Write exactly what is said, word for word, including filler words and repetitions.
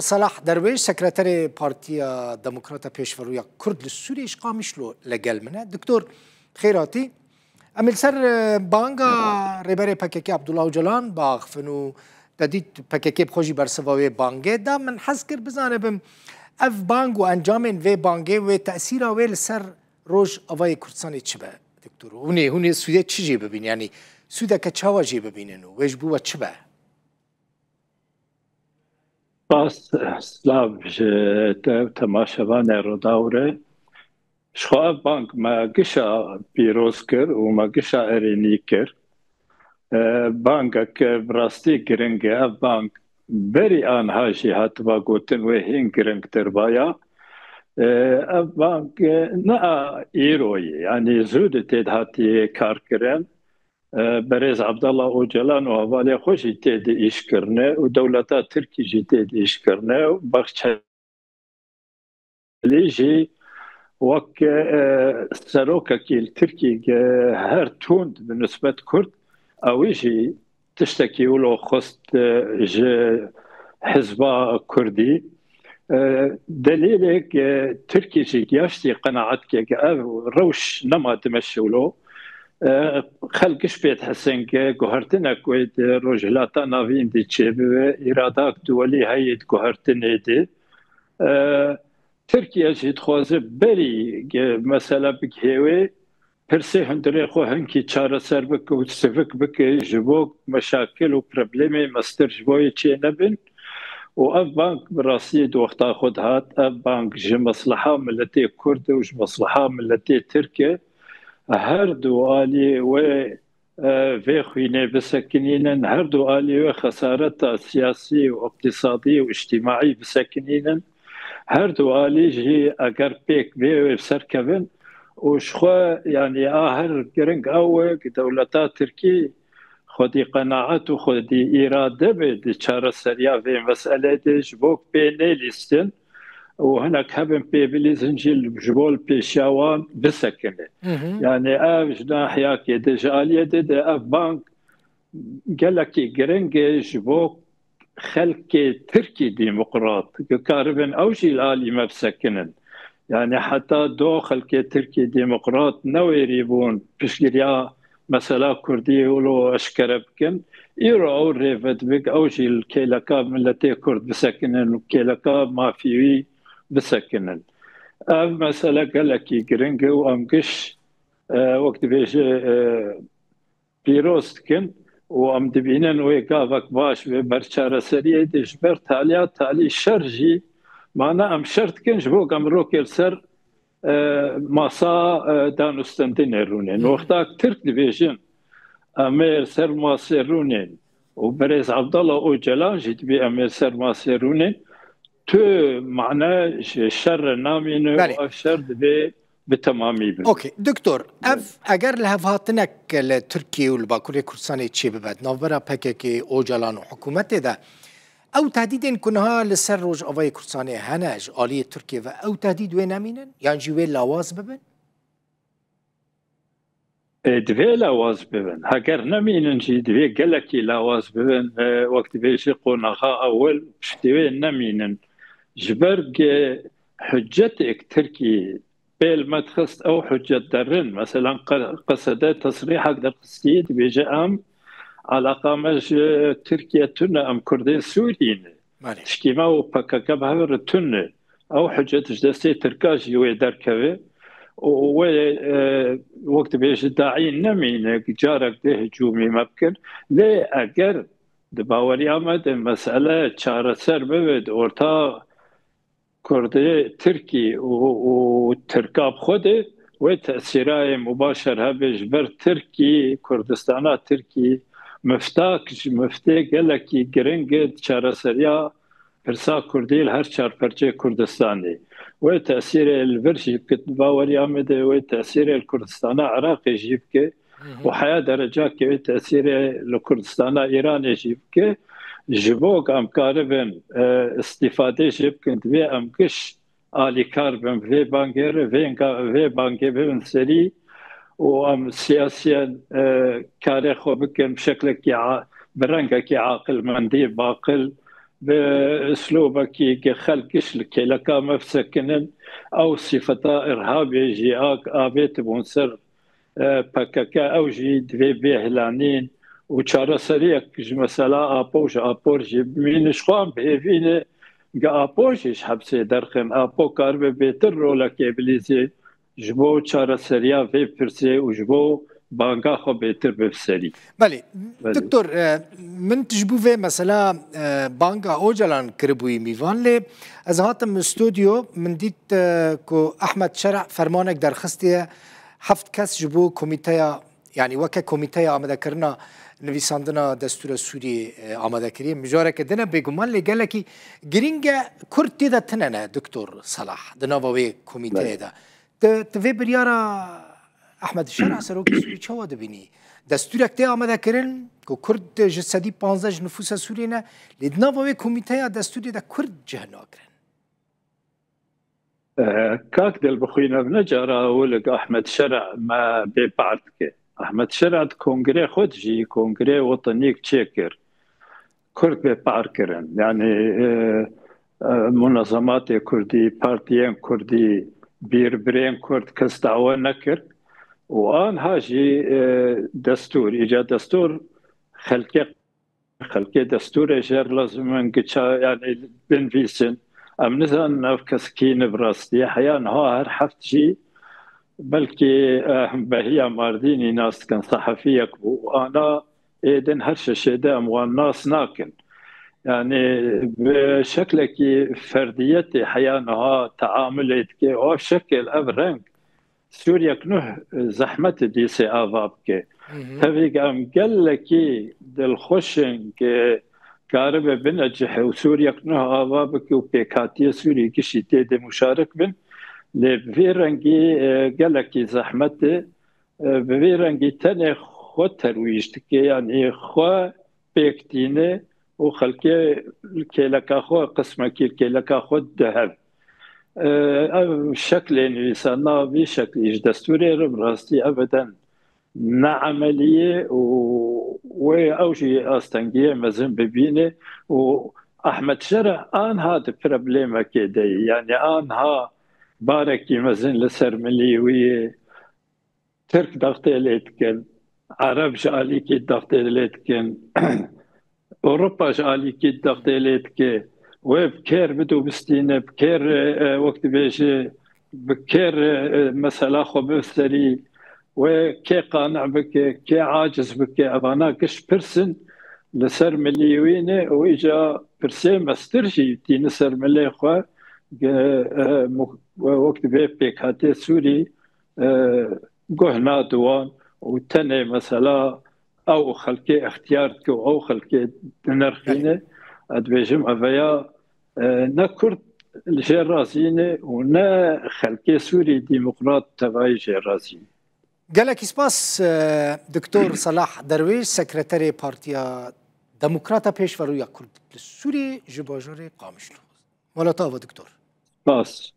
Salah Derwêş, sekreterê Partiya Demokrata Pêşverûya Kurd li Sûriyê ji Qamişlo li gel min e. Doktor, xêr hatî. Em ê li ser, e, banga Rêberê P K K Abdullah Ocalan biaxifin û te dît P K K bi xwe jî bersiva wê bangê da. Min hez kir bizanibim, ev bang û encamên vê bangê wê tesîra wê li ser Rojavayê Kurdistanê çi be, Doktor? Hûn ê, hûn ê sûdê çi jê bibînin? Yanî sûdeke çawa jê bibînin û wê ji bo we çi be? Spas, silav ji te, temaşevanê Rûdaw re. Ji xwe ev bang me gişa pîroz kir û me gişa erênî kir. E, bangek bi rastî giring e. Ev bang berî anha jî hatiba gotin, wê hîn giringtir baya. E, ev bang, e, ne a îro ye, yanî zû di tê de hatiye karkirin. E, berêz Abdullah Ocalan û hevalê xwe jî tê de îş kirine û dewleta Tirkî jî tê de îş kirine û Baxçelî jî wek, e, serokekî li Tirkî, e, her tund bi nisbet Kurd, ewî jî tiştekî wilo xwest, e, ji hizba Kurdî. E, delîlek, e, Tirkî jî giyaştî qenaetkê ke ev rewş nema dimeşe wilo. E, xelk giş pê dihesên ke guhertinek wê di Rojhilata Navîn de çêbibe, îradak duwelî heye di guhertinê de. E, Tirkiye jî dixwaze berî ge-, mesele bigihê wê, pirsê hundirê xwe hinkî çareser bike û sivik bike, ji bo meşakil û problemê mestir ji bo yê çê nebin. Û ev bang bi rastiyê di wexta xwe de hat, ev bang ji mesleha miletê Kurd û ji mesleha miletê Tirk e. Her du alî wê, e, vê xwînê bisekinînin, her du alî wê xesareta siyasî û iqtîsadî û îctîmaî bisekinînin. Her du alî jî eger pêk bê wê bi ser kevin û ji xwe, yanî a her giring ew e ku dewleta Tirkî xwedî qenaet û xwedî îrade be di çareseriya vê meselê de, ji bo pê nelîstin û hinek hebin pê bilîzin jî ji bo li pêşiya wan bisekine. Hı hı. Yanî ev ji nahiyakê de, ji aliyê de, de ev bang gelekî giring e ji bo xelkê Tirkî demokrat, ku karibin ew jî li alî me bisekinin. Yanî heta do xelkê Tirkî demokrat newêrî bûn piştgiriya mesela Kurdî wilo eşkere bikin. Îro ew rê vedibik, ew jî li kêleka miletê Kurd bisekinin û kêleka mafî wî bisekinin. Ev mesele gelekî giring e û em giş, e, wek dibêje, e, pîroz dikin û em dibînin wê gavek baş wê ber çareseriyê de ji ber taliya talî şer jî, mana em şer dikin ji bo em rokê li ser, e, masa, e, danûstendinê rûnên. Hı. Wexta Tirk dibêjin, em ê li ser masê rûnên û berêz Abdullah Ocalan jî dibê em ê li ser masê rûnên, tu mane ji şer re namîne û Belê. ev şer dibê bi temamî bibe. Okey, Doktor, ev Belê. eger li hevhatinek li Tirkiye û li Bakurê Kurdistanê çêbibe, di navbera P K K, Ocalan û hikûmetê de, ew tehdîdên ku niha li ser Rojavayê Kurdistanê hene, ji aliyê Tirkiye ve ew tehdîd wê nemînin? Yan jî wê lawaz bibin? E, divê lawaz bibin. Heger nemînin jî, divê gelekî lawaz bibin. E, wek dibêje qonaxa ewil piştî wê nemînin. Ji ber ge hicetêk Tirkî pêl me dixist, ew hicet derin. Meselan, qe-, qesede tesrîhek derxistî, dibêje em alaqa me ji Tirkiye tune, em Kurdên Sûrî ne. Malê. Tişkî me û P K K bi hev re tune. Ew hicet ji destê Tirka jî wê derkeve û wê, e, wek dibêje daî nemîne, carek dê hicûmî me bikin. Lê eger di baweriya me de mesele çareser bibe di orta Kurdê Tirkî û, û Tirka bi xwe de, wê tesîrayê mubaşer hebe ji ber Tirkî, Kurdistana Tirkî, miftak ji miftê gelekî giring e di çareseriya pirsa Kurdî li her çar perçeyê Kurdistanê. Wê tesîrê li vir jî bike, baweriya me de wê tesîrê li Kurdistana Iraqê jî bike. Hı hı. Û heya derecakê wê tesîrê li Kurdistana Îranê jî bike. Ji bo ku em karibin, e, îstîfadê jê bikin, divê em giş alîkar bin vê bangê re, vê nga-, vê bangê bibin serî û em siyasiyen, e, karê xwe bikin bi şeklekî a-, bi rengekî aqilmendî, baqil, bi uslûbekî ke xelk giş li kêleka me bisekinin, ew sîfeta irhabê jî a, avêtibûn ser, e, P K K, ew jî divê bê hilanîn û çareseriyek ji mesela Apo û ji Apor jî bimînin. Ji xwe em bi hêvî ne ge Apo jî ji hepsê derxin. Apo karibe bêtir rolekê bilîzê ji bo çareseriya vê pirsê û ji bo banga xwe bêtir bifiserî. Belê, Belê. Doktor, e, min ji bo vê mesela, e, banga Ocalan kiribûyî mîvan, lê ez hatim stûdyo, min dît, e, ku Ahmed Şer'a fermanek derxistiye, heft kes ji bo komîteya, yanî weke komîteya amadekirina nivîsandina destûra Sûriyê, e, amade kiriye. Mijareke din e bêguman, lê gelekî girîng e, Kurd tê de tine ne, Doktor Salah, di nava wê komîteyê Belê. de. Tu, tu vê biryara Ahmed Şer'a serokê Sûrî çawa dibînî? Destûrek tê amade kirin ku Kurd ji sedî panzdeh ji nifûsa Sûriyê ne, lê di nava wê komîteya destûrê de Kurd cih nagirin. Eh, kak Dilbixwîn, ev ne cara ewil e ku Ahmed Şer'a me bêpar dike. Ahmed Şer'a di kongrê xwe de jî, kongrê wetenî çêkir. Kurd bêpar kirin. Yanî, e, e, munezematê kurdî, partiyên kurdî, bîrbirên kurd kes dawe nekir. Û anha jî, e, destûr, îca destûr xelkê, xelkê destûrê jêr lazim in giça, yanî binvîsin. Em nizanin ev kes kî ne bi rastî. Heya niha her heft jî belkî, eh, Behiya Mardînî nas dikin, sehefiyek bû. Ana êdin her şeşê de em wan nas nakin. Yanî bi şeklekî ferdiyetê heya niha teamulê dike, o şekil, ev reng Sûriyek nuh zehmet e dîsê ava bike. Hı hı. Tevî em gelekî dilxweş in ke karibe bine cihê û Sûriyek nuh ava bike û pêkhatiye Sûriyê gişî tê de muşarik bin. Lê bi vê rengî, e, gelekî zehmet e. E, bi vê rengî tenê xwe terwîj dike, yanî xwe pêk tîne û xelkê li kêleka xwe, qismekî li kêleka xwe dihev. E, ev şeklê nivîsandina vî şeklî ji destûrê re bi rastî ebeden ne emelî ye û wê ew jî astengiyê mezin bibîne û Ahmed Şer'a anha di problemekê de ye. Yanî anha barekî mezin li ser milî wî ye. Tirk dextê lê dikin, Ereb ji alîkî dextê lê dikin, Ewropa ji alîkî dextê lê dike. Wê bi kêr bidobistîne, bi kêr, e, wek dibêje, bi kêr, e, mesela xwe bifiserî. Wê kê qanic bike, kê aciz bike, evana giş pirs in li ser milî wî ne û îca pirsê mestir jî tîne ser milê xwe, e, e, mu-, wek dibê pêkhatê Sûrî, e, guh nade wan û tenê mesela ew xelkê extiyar dike û ew xelkê dinirxîne. Belê. Ez dibêjim eveya, e, ne Kurd li jê razî ne û ne xelkê Sûrî demokrat tevayî jê razî ne. Gelekî spas, e, Doktor Salah Derwêş, sekreterê Partiya Demokrata Pêşverûya Kurd li Sûriyê ji bajarê Qamişlo. Mala te ava, Doktor. Spas.